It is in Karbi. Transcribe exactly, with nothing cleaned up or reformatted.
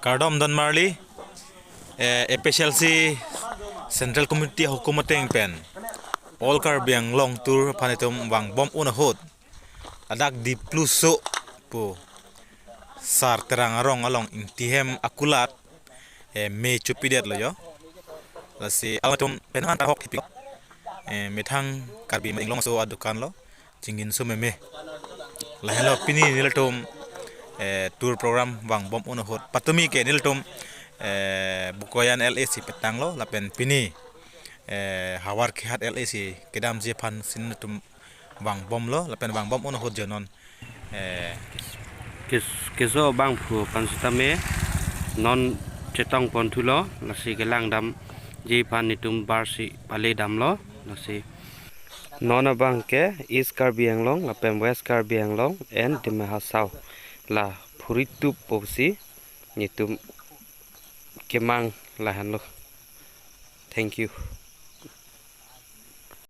Kardom don marli, eh, A P H L C Central Committee ahukum ateng pen All Karbi Anglong tour aphan itum vangbom un ahut ladak Dipluso pu Sar Terang arong along Ingtihem akulat, eh, me chopidetlo jo. Lasi alangtum pen han ta hok hipi, eh, methang Karbi Anglong aso adukan lo, chingin so meme. Lahenlo pini nelitum, eh, tour program vangbom un ahut. Patumi ke nelitum, eh, Bokajan L A si petanglo, lapen pini, eh, Howraghat L A si kedamji aphan si nelitum vangbomlo, lapen vangbom un ahut jo non, eh, kes-, keso abangphu aphan sitame non chetong pon thulo, lasi kelang damji aphan netum bar si pale damlo, lasi non abang ke East Karbi Anglong lapen West Karbi Anglong and Dima Hasao la phuritup pusi netum kemang lahenlo. Thank you.